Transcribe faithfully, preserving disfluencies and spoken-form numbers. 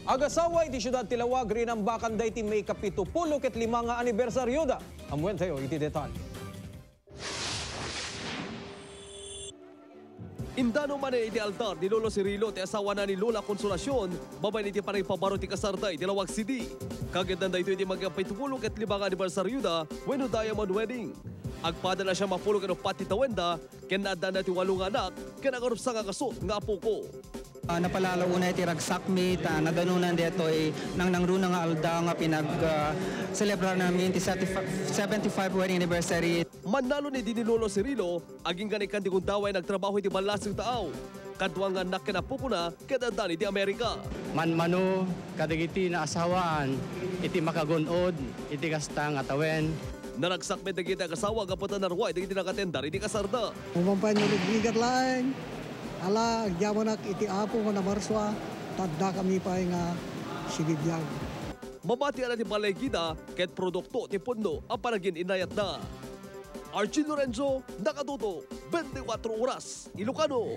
Agasawa iti siudad ti Laoag, rinambakan daydi maikapito pulo ket lima nga anibersarioda. Ammuentayo iti detalye. Indano manen iti altar ni Lolo Cirilo ti asawana ni Lola Consolacion babaen iti panangipabaro ti kasarda iti Laoag City. Kagiddan daytoy iti maikapito pulo ket lima nga anibersarioda wenno diamond wedding. Agpada na siam a pulo ket uppat ti tawenda ken naaddaanna ti walo nga anak ken agarupsa nga gasut nga apoko. Ah, napalalo unay ti ragsakmi ta nadanonan daytoy nangnangruna nga aldaw nga pinag, ah, selebrarnami ti seventy-five wedding anniversary. Mannalon idi ni Lolo Cirilo, agingga nga ikkan ti gundaway nagtrabaho iti ballasiw taaw. Kadua nga annak ken apokona ket addan iti Amerika. Manmano kadagiti naasawaan iti makagun-od iti kasta nga tawen. Naragsak met dagiti agasawa gapu ta narua dagiti nakatendar iti kasarda. Umampay no rigat laeng, ala, agyamanak iti Apo nga namarsua, ta addakami pay nga sibibiag. Mamati a ti balay gida ket produkto ti pudno a panagin-innayatda. Archie Lorenzo, nakatutok, bente kuatro Oras, Ilocano.